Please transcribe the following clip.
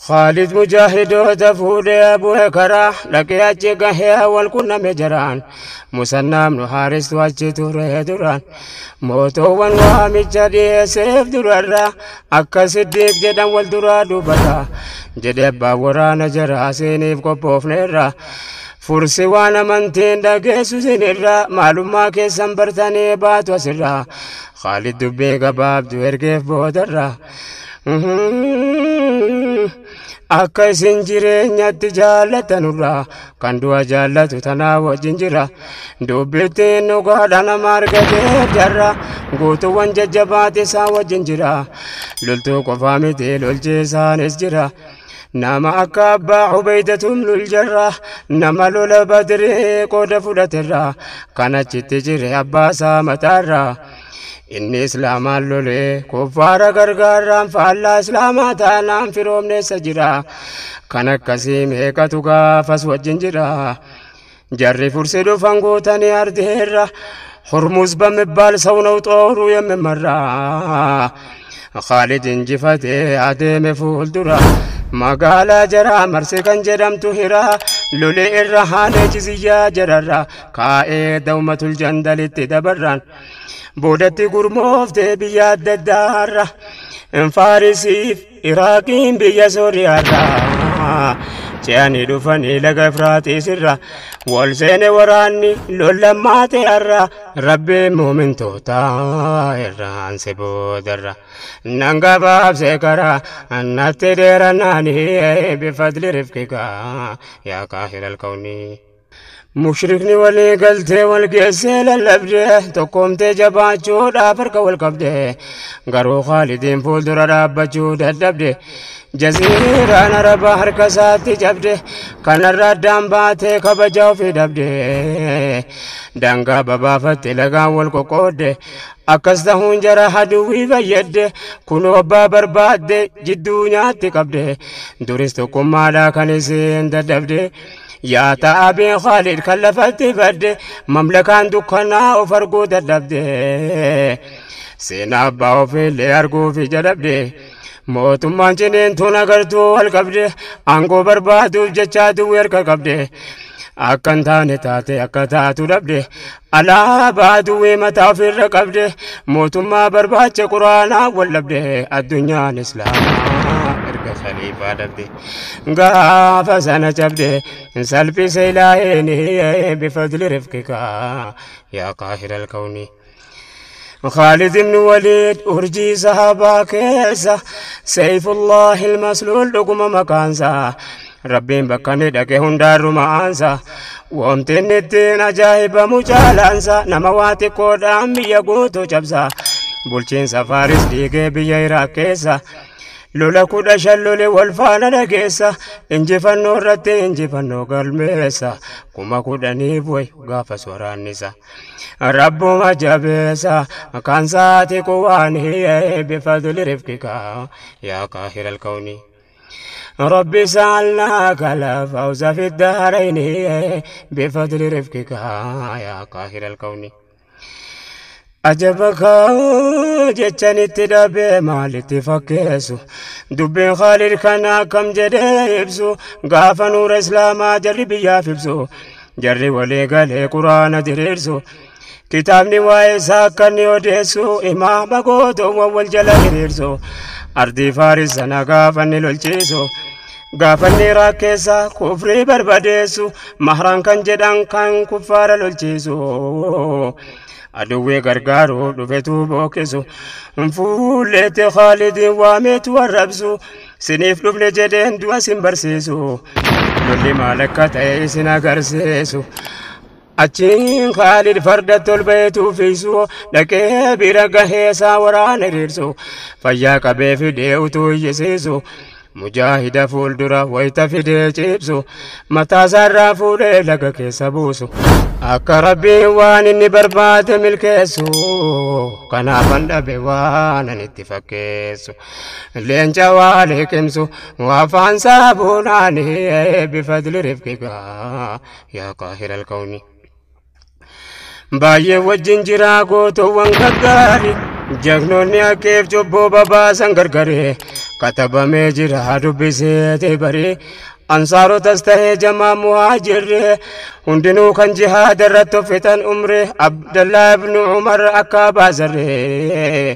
Khaalid mujaahidoota fuudhee bu'e karaa dhaqee achi gahee wal qunname jaraan Musannaam nu haaristu achi ture duraan mootoowwan waamicha dhiyeesseef durarra akka Siddiiq jedhan wal duraa dubarra jedhe abbaa waraana jaraa seeniif qophoofneerra. Fursi waan amantiin dhageessu sinirra maalummaa keessan bartanii baatu asirra Khaalid dubbii gabaabdu ergeef boodarra. Akka isin jireenyatti jaallatanurra kan du'a jaallatu tanaa wajjin jira dubbittiin dhugaadha nama argatee jarra guutuuwwan jajjabaate isaa wajjin jira loltuu qofaa miti lolchiisaanis jira. Nama akka abbaa Ubaydatum loljarra nama lola Badree qooda fudhaterra kan achitti jire abbaa isaa mataarra. Inni islaamaan lolee kuffaara gargaarraan faallaa islaamaa taanaan firoomneessa jira. Kan akkasii meeqatu gaafas wajjin jira. Jarri fursi dhufan guutanii ardeerra Hormuz በሚባል ሰው ነው ጦሩ የሚመራ። Khaalid injifatee adeeme fuuldura magaalaa jaraa marse kan jedhamtu hira lolee irra haanee jiziyyaa jararra kaa'ee dawmatul jandalitti dabarraan boodatti gurmooftee biyya adda addaarra Faarisiif Iraaqiin biyya Sooriyaarra ce'anii dhufanii laga Efraaxiisirra wal seene waraanni lollammaate har'a Rabbiin muumintoota irraan si boodarra nan gabaabsee karaa natti dheerannaanii bifadli rifqika yaa kaahira alkawnii. Mushrikni walii galtee wal geessee lallabde tokkoomtee jabaachuudhaaf harka wal qabde garuu Khaalidiin fuuldura dhaabbachuu dadhabde jaziiraan Arabaa harka isaatti cabde kanarra addaan baatee kabaja ofii dhabde daangaa babaafatte lagaan wal qoqqoodde akkas tahuun jara haduwwii fayyadde kunoo abbaa barbaadde jidduu nyaatti qabde duris tokkummaadhaa kan isiin dadhabde. Yaa ta'abiin Khaalid kan lafatti badde mamlakaan dukkanaa of arguu dadhabde seenaa abbaa ofiillee arguuf ija dhabde mootummaan ciniintuun agartuu wal qabde aangoo barbaaduuf jecha duwwee harka qabde akka hin taane taate akka taatu dhabde alaabaa duwwee mataa ofirra qabde mootummaa barbaacha quraanaa wal dhabde addunyaan islaamaa erga khaliifaa dhabde gaafa sana cabde salphise ilaaheen bifadli rifqika yaa qaahira alkawnii. Khaalid ibn Waliid urjii sahabaa keessa Sayfullahi almasluul dhuguma maqaansa Rabbiin bakka inni dhaqe hundaarruma aansa wanti inni ittiin ajaa'ibamu caalaansa nama waa xiqqoodhaan biyya guutuu cabsa bulchiinsa Faaris diigee biyya Iraaq keessa lola 15 lole wal faana dhageessa injifannoo irratti injifannoo galmeessa 10,000 way gaafas waraannisa Rabbuma jabeessa kan saati quwaanii bifadli rifqika yaa qaahira alkawnii. ربي سألناك الفوز في الدارين بفضل رفقك يا قاهر الكون. أجبك جتني تدبي مالتي فكيسو دبي خالد كان كم جديبسو غاف نور إسلام جربي يا فيبسو جري ولي قال قرآن دريرسو كتابني وايسا كان يوديسو إمام قوتو والجلال دريرسو أرضي فارس أنا غافني لولچيسو غافني راكيسا كفري برباديسو مهران كان جدان كان كفار لولچيسو aduwwee gargaaruu dhufetu bookisu fuulleetti Khaalidin waameetu arrabsu siniif dhufne jedheen du'a sin barsiisu lolli maal akka ta'e isin agarsiisu. Achiin Khaalid farda tolbeetu fiisu dhaqee bira gahee isaa waraana hiriirsu fayyaa qabee fidee utuu iyyisiisu mujaahida fuuldura wayita fidee ciibsu mataa isaarraa fuudhee laga keessa buusu akka Rabbiin waan inni barbaade milkeessu kanaafan dhabe waan ani itti fakkeessu leenca waa liqimsu afaan saabuunaanii bifadli rifqika yaa qaahira alkawnii. Baay'ee wajjin jira gootoowwan gaggaarii jagnoonni akkeef cubbuu babaasan gargaree Katabamee jira dubbiseete barii ansaarotas tahee jamaa muhaajirri hundinuu kan jihaada irratti uffitan umri Abdallaa ibnu Umar akka baasarree.